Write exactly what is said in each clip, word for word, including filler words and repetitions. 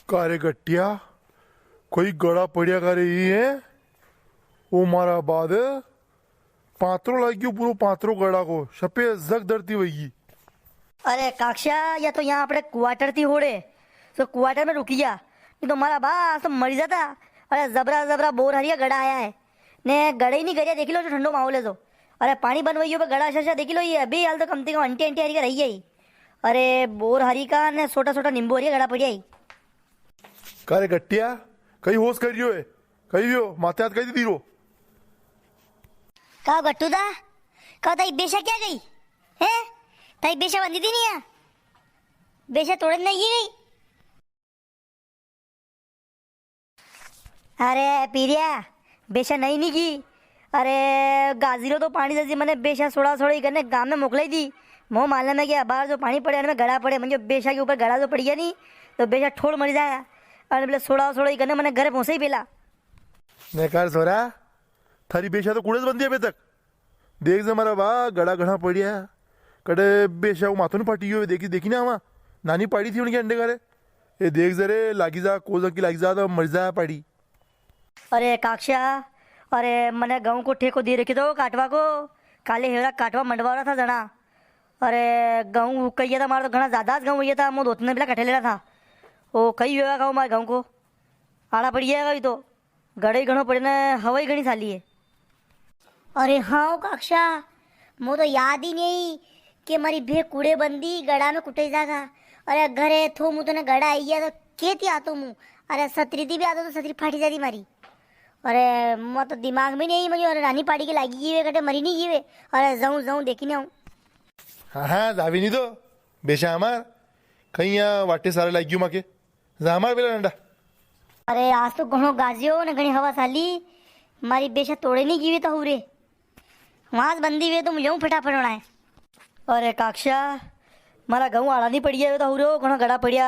का रे गट्टिया, कोई गड़ा पड़िया का रे ई है? ओ मारा बाद पात्रो लागी गयो, पूरो पात्रो गड़ा को, सफेद जग धरती वही। अरे काक्षा, या तो यहाँ अपने क्वार्टर थी होड़े, तो क्वार्टर में रुकी जा, नी तो मारा बा आज तो मरी जाता। अरे जबरा जबरा बोर हरी का गड़ा आया है, ने गड़े ही नी गरिया, देखी लो जो ठंडो माहौल है तो। अरे पाणी बंद वई गयो, पर गड़ा शा शा देखी लो, ये अभी हाल तो कम से कम अंटी अंटी हरी का रही है ही। अरे बोर हरी का ने छोटा छोटा नींबू हरी का गड़ा पड़िया ही। का रे गट्टिया, कई होश कर रियो है? कई वियो? माथे हाथ कई दे दी रो? का गट्टू दा, का ताई बेशा क्या गई? हैं? ताई बेशा बंदी थी नी है? बेशा तोड़े नी गई? अरे पीरिया, बेशा नी नी की। अरे गाजीरो तो पाणी जैसी मने बेशा सोड़ा सोड़ी करने गांव में मोकलाई दी। मो मालूम है कि अबार जो पाणी पड़े, उनमें गड़ा पड़े, मंजो बेशा के ऊपर गड़ा जो पड़ी गया नी, तो बेशा ठोड़ मरी जाया। अरे बोले सोड़ा सोड़ी करने मने घर पहुंचे ही पेला। ने कर सोरा, थारी बेशा तो कूड़े से बंदी है अबे तक। देख जे मारा बा, गड़ा घणा पड़िया। कड़े बेशा वो माथो नी फाटी गयो, देखी, देखी ना आवा। नानी पाड़ी थी उनके अंडे घरे। ए देख जे रे, लागी जा, कोजं की लागी जा तो मर जा पाड़ी। अरे काक्षा, अरे मने गऊं को ठेको दे रखे तो काटवा को। काले हेवरा काटवा मंडवा रहा था जणा। अरे गऊं हुकैया था, मारा तो घणा ज्यादा गऊं हुई था, मो दो तीन दिन पहला कटे लेना था। ओ कई हुआ गऊं, मारे गऊं को आड़ा पड़ी जाएगा अभी तो। गड़े ही घणो पड़े ने, हवा ही घणी साली है। अरे हाँ ओ काक्षा, मो तो याद ही नी कि मारी भे कूड़े बंदी गड़ा में कुटे जागा। अरे घरे थो मु तो ने गड़ा आई गया तो केती आतो मु। अरे सतरी थी भी आतो तो सतरी फाटी जाती मारी। अरे मो तो दिमाग में नी, मने अरे नानी पाड़ी के लागी गई वे, कटे मरी नी गई वे। अरे जाऊं जाऊं देखी ने आऊं। हाँ हाँ, जावी नी तो बेशा हमार कई या वाटे सारे लागी गयो माके। जा हमार पेला डंडा। अरे आज तो घणो गाजियो ने घणी हवा साली, मारी बेशा तोड़े नी गई वे तो हुरे। वां ज बंदी वे तो मु जाऊं फटाफट बनाए। अरे काक्षा, मारा गऊं आड़ा नी पड़ी गया वे तो हुरो, घणा गड़ा पड़िया।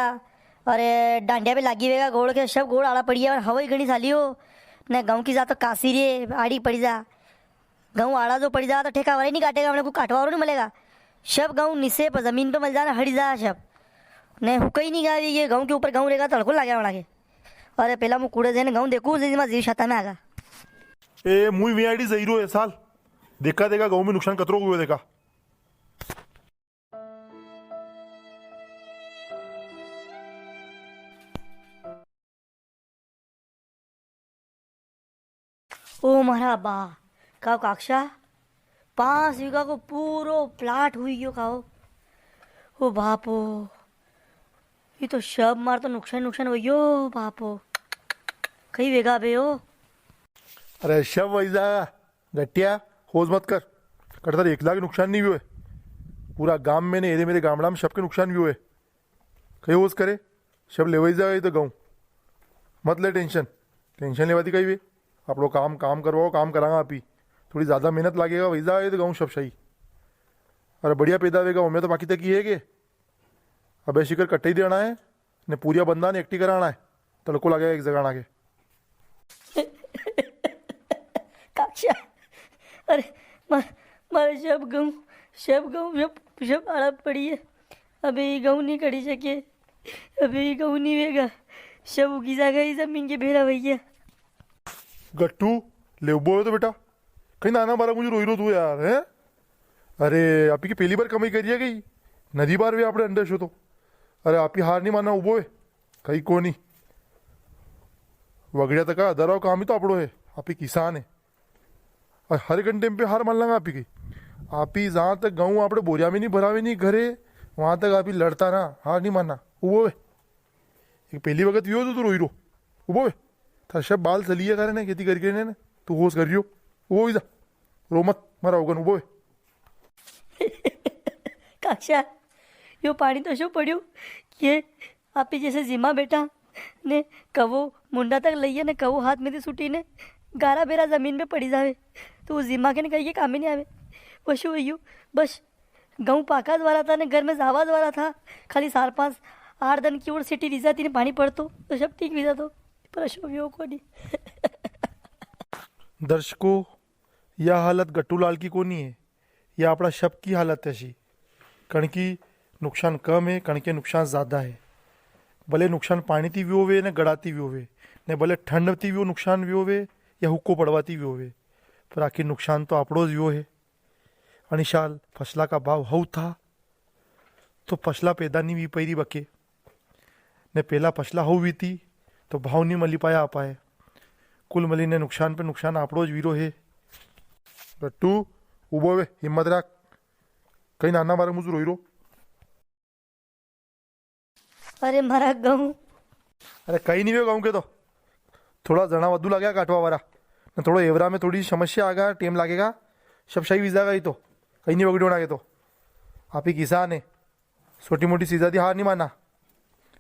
अरे डांडिया पे लागी वेगा गोड़ के, सब गोड़ आड़ा पड़ी गया, हवा ही घणी साली हो। ने गऊं की जात तो कासी रे, आड़ी पड़ी जा। गऊं आड़ा जो पड़ी जा तो ठेका वाला ही नी काटेगा, हमने को काटवा वाला नी मिलेगा। सब गऊं नीचे पर जमीन पे मल जा ना, हड़ी जा सब। ने हुकई नी गावी, ये गऊं के ऊपर गऊं रेगा, तड़को लागे वाला के। अरे पेला मु कूड़े जाने गऊं देखूं, जी मा जीव छाता में आगा। ए, मुई वे आड़ी जई रो है साल। देखा देखा गऊं में नुकसान कतरो हुयो देखा। ओ मारा बा, काओ काक्षा, पांच बीघा को पूरो प्लाट हुई गयो काओ। ओ बापो, ये तो सब मार तो नुकसान, नुकसान हुई गयो बापो। कई वेगा बे ओ। अरे सब वही जा, गट्टिया, होश मत कर। कटे थारे एकला के नुकसान नी हुयो है। पूरा गाम में ने एरे मेरे गामड़ा में सबके नुकसान हुयो है। कई होश करे, सब लेवाई जावे तो गऊं। मत ले टेंशन, टेंशन लेवा दी कई वे। आपणो काम, काम करवाओ, काम करांगा आपी। थोड़ी ज्यादा मेहनत लागेगा, वही जावे तो गऊं सब सही। अरे बढ़िया पैदा वेगा, हमें तो बाकी तक ही है के। अबे शिकर कट्टे ही देना है, ने पूरिया बंदा ने एकटी कराना है। तड़को लगे एक जगह आना के। काक्षा, अरे, मा-, मारे सब गऊं, सब गऊं, सब, सब आड़ा पड़ी है। अबे ये गऊं नी कड़ी सके, अबे ये गऊं नी वेगा, सब उगी जागा, ये जमीन के भेरा भैया। गट्टू, ले उबो है तो बेटा, कई नाना बारा मुझे रोई रो तू यार, हैं? अरे, आपी की पेली बार कमाई करी है कई? नदी बार वे आपणे अंडे शो तो। अरे, आपी हार नी मानना, उबो है। कई कोनी। वगड़िया तक का अदारा काम ही तो आपड़ो है। आपी किसान है। और हर घंटे पे हार मान लांगा आपी की। आपी जहाँ तक गऊं आपड़े बोरिया में नी भरावे नी घरे, वहाँ तक आपी लड़ता ना, हार नी मानना। उबो है। एक पेली वक्त यो तो तू रोई रो। उबो है। थारे सब बाल सलिया करे ने, खेती करके ने, तू होश कर रियो। उबो ही जा। रो मत, मारा होगन, उबो है। काक्षा, यो पाणी तो शो पड़्यो कि आपी जैसे जीमा बैठा ने कवो मुंडा तक लइए ने कवो हाथ में थी छूटी ने गारा बेरा जमीन पे पड़ी जावे, तो वो जीमा के ने कई के काम ही नी आवे। वशु वयू, बस गऊं पाका ज वाला था ने घर में जावा ज वाला था, खाली चार पांच आठ दिन की ओर सिटी री जाती ने पाणी पड़तो तो सब ठीक वी जातो, पर अशो व्यो कोनी। दर्शकों, या हालत गट्टूलाल की कोनी है, या आपणा सब की हालत है सी। कण की नुकसान कम है, कण के नुकसान ज्यादा है। भले नुकसान पाणी ती व्यो वे ने गड़ा ती व्यो वे, ने भले ठंड ती व्यो नुकसान व्यो वे या हुक्को पड़वा ती व्यो वे, पर आखिर नुकसान तो आपड़ो ज व्यो है। अणी साल फसला का भाव हऊ था, तो फसला पैदा नी वी पई री बके, ने पेला फसला हऊ वी थी, तो भाव नी मली पाया आपाए। कुल मली ने नुकसान पे नुकसान आपड़ो ज वीरो है। लट्टू, उबो वे, हिम्मत राख। कई नाना मारे मुजरो हीरो। अरे, मारा गऊं। अरे, कई नी वे गऊं के तो। थोड़ा जणा वधु लाग्या काटवा वाला। ने थोड़ो एवरा में थोड़ी समस्या आगा, टेम लागेगा। सब सही वीजागा ही तो। कई नी वगड़ी होना के तो। आप ही किसान है। छोटी मोटी चीजा थी हार नी माना।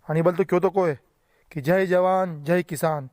अणी बल तो क्यों तो को है कि जय जवान, जय किसान।